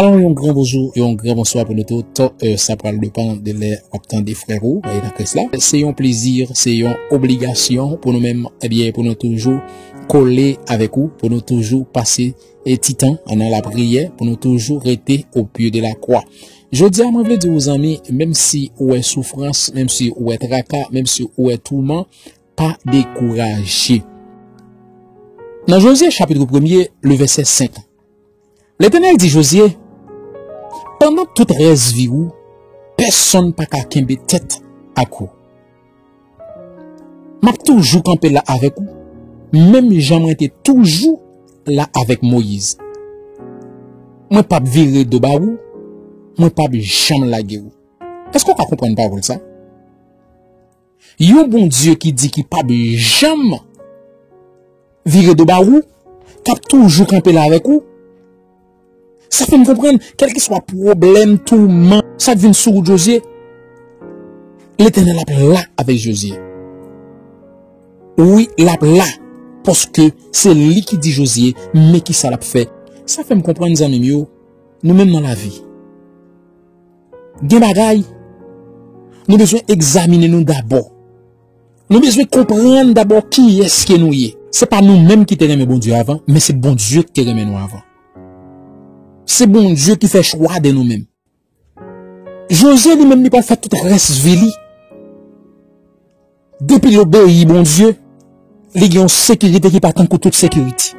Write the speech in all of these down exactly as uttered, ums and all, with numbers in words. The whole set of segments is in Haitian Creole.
Alò, yon gran bonjou, yon gran bonswa pou nou tout. Euh, sa pral depann de lè w ap tande frè ou, euh, nan Kris la. Se yon plezi, se yon obligasyon pou nou menm, ebyen, pou nou toujou kole avèk ou, pou nou toujou pase, e, ti tan nan lapriyè, pou nou toujou rete au pied de la croix. Jodi a, mwen vle di w, zanmi, menm si ou wè soufrans, menm si ou wè traka, menm si ou wè touman, pa dekouraje. Nan Jozye chapit premye, le vèsè senk, Letènèl di Jozye, "Pandan tout rès vi w, pèsonn pa ka kenbe tèt ak ou. M ap toujou kanpe la avèk ou, menm jan mwen te toujou la avèk Moyiz. Mwen p ap vire do ba ou, mwen p ap janm lage ou." Èske w ka konprann pawòl sa? Yon Bondye ki di ki p ap janm vire do ba ou, k ap toujou kanpe la avèk ou. Sa fè m konprann, kèlkeswa pwoblèm, touman, sa k vin sou wout Jozye, Letènèl ap la avèk Jozye. Wi, l ap la, paske se li ki di Jozye, men ki sa l ap fè. Sa fè m konprann, zanmi m yo, nou menm nan lavi, gen bagay, nou bezwen egzamine nou dabò. Nou bezwen konprann dabò kiyès ke nou ye. Se pa nou menm ki te renmen Bondye avan, men se Bondye ki te renmen nou avan. Se Bondye ki fè chwa de nou menm. Jozye li menm li pral fè tout rès vi li. Depi l obeyi Bondye, li gen yon sekirite ki pa tankou tout sekirite.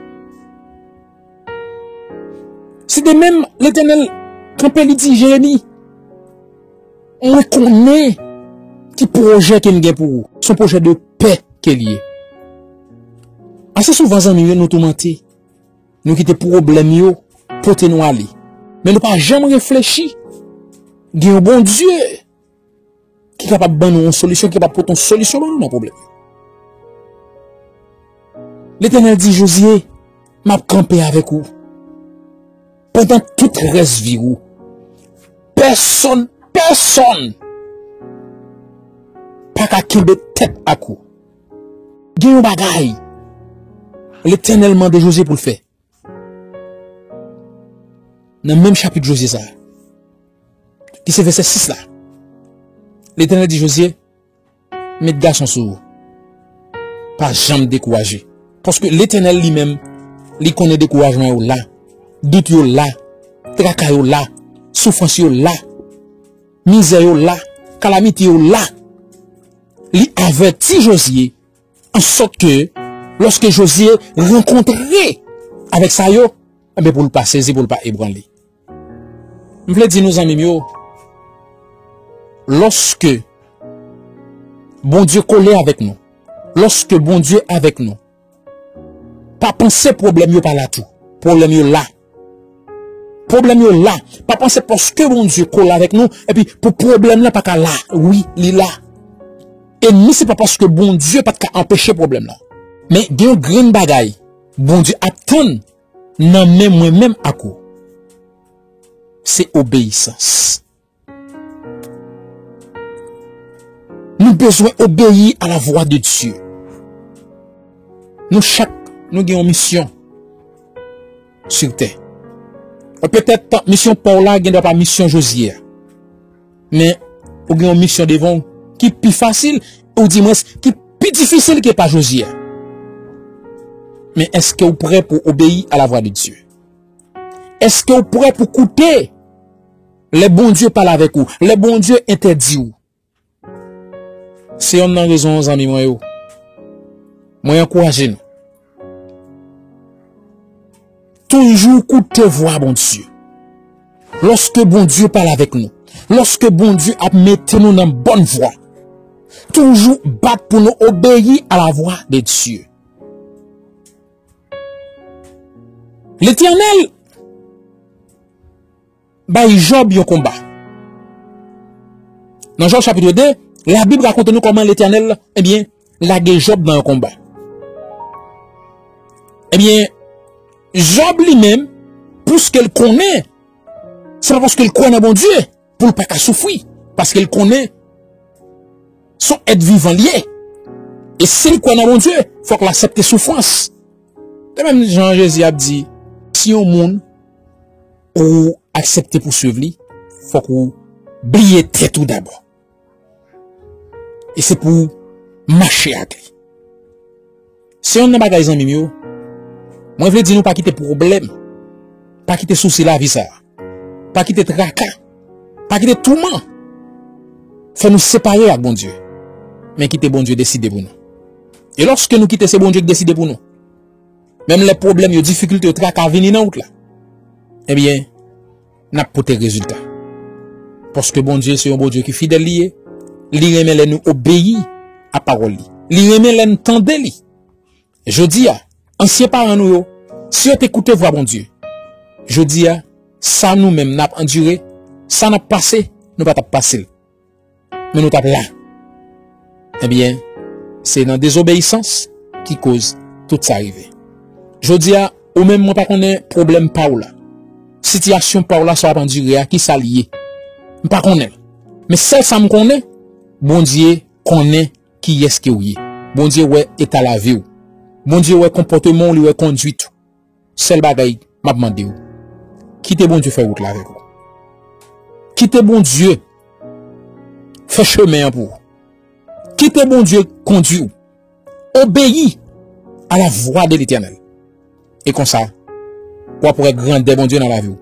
Se de menm Letènèl kanpe, li di Jeremi, "Mwen konnen ki pwojè ke m gen pou ou. Se yon pwojè de pè ke l ye." Ase souvan, zanmi yo, nou toumante. Nou kite pwoblèm yo pote nou ale. Men nou pa janm reflechi. Gen yon Bondye ki kapab ban nou yon solisyon, ki kapab pote yon solisyon ban nou nan pwoblèm yo. Letènèl di Jozye, "M ap kanpe avèk ou pandan tout rès vi ou. Pèsonn, pèsonn pa ka kenbe tèt ak ou." Gen yon bagay Letènèl mande Jozye pou l fè. Nan menm chapit Jozye sa a, ki se vèsè sis la, Letènèl di Jozye, "Met gason sou ou. Pa janm dekouraje." Paske Letènèl li menm, li konnen dekourajman yo la, dout yo la, traka yo la, soufrans yo la, mizè yo la, kalamite yo la. Li avèti Jozye, an sòt ke lòske Jozye rankontre avèk sa yo, enben, pou l pa sezi, pou l pa ebranle. M vle di nou, zanmi m yo, lòske Bondye kole avèk nou, lòske Bondye avèk nou, pa panse pwoblèm yo pa la tou. Pwoblèm yo la. Pwoblèm yo la. Pa panse paske Bondye kole avèk nou, epi pou pwoblèm la pa ka la. Wi, li la. E ni se pa paske Bondye pa t ka anpeche pwoblèm la. Men gen yon grenn bagay Bondye ap tann nan men mwen menm ak ou. Se obeyisans. Nou bezwen obeyi a la vwa de Dye. Nou chak, nou gen yon misyon sou tè. Petèt misyon pa w la gen dwa pa misyon Jozye a. Men, ou gen yon misyon devan w ki pi fasil, ou di mwens, ki pi difisil ke pa Jozye a. Men èske w prè pou obeyi a la vwa de Dye? Èske w prè pou koute lè Bondye pale avèk ou, lè Bondye entèdi w? Se yonn nan rezon, zanmi mwen yo, mwen ankouraje nou. Toujou koute vwa Bondye. Lòske Bondye pale avèk nou, lòske Bondye ap mete nou nan bòn vwa, toujou bat pou nou obeyi a la vwa de Dye. Letènèl bay Jòb yon konba. Nan Jòb chapit de, Labib rakonte nou kòman Letènèl, ebyen, lage Jòb nan yon konba. Ebyen, Jòb li menm, piske l konnen, se pa paske l kwè nan Bondye pou l pa ka soufri, paske l konnen se yon èt vivan l ye. E si l kwè nan Bondye, fòk l aksepte soufrans. Se menm jan Jezi ap di, si yon moun ou aksepte pou swiv li, fòk ou bliye tèt ou dabò. E se pou w mache ak li. Se yonn nan bagay, zanmi m yo, mwen vle di nou, pa kite pwoblèm, pa kite sousi lavi sa a, pa kite traka, pa kite touman fè nou separe ak Bondye. Men kite Bondye deside pou nou. E lòske nou kite se Bondye ki deside pou nou, menm lè pwoblèm yo, difikilte yo, traka vini nan wout la, ebyen, n ap pote rezilta. Paske Bondye se yon Bondye ki fidèl li ye. Li renmen lè nou obeyi a pawòl li. Li renmen lè n tande li. Jodi a, ansyen paran nou yo, si yo te koute vwa Bondye, jodi a, sa nou menm n ap andire, sa n ap pase, nou pa t ap pase l. Men nou t ap la. Ebyen, se nan dezobeyisans ki koz tout sa rive. Jodi a, ou menm, mwen pa konnen pwoblèm pa w la. Sitiyasyon pa w la, sa w ap andire a, ki sa l ye? M pa konnen l. Men sèl sa m konnen, Bondye konnen kiyès ke w ye. Bondye wè eta lavi w. Bondye wè konpòteman w, li wè kondwit ou. Sèl bagay m ap mande w, kite Bondye fè wout la avèk ou. Kite Bondye fè chemen an pou ou. Kite Bondye kondwi w. Obeyi a la vwa de Letènèl. E konsa, w ap wè grandè Bondye nan lavi w.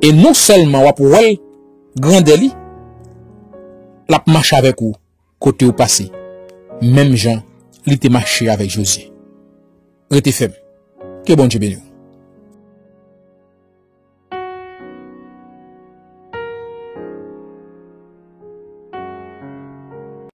E non sèlman w ap wè l, grandè li, l ap mache avèk ou kote w pase, menm jan li te mache avèk Jozye. Rete fèm. Ke Bondye beni w.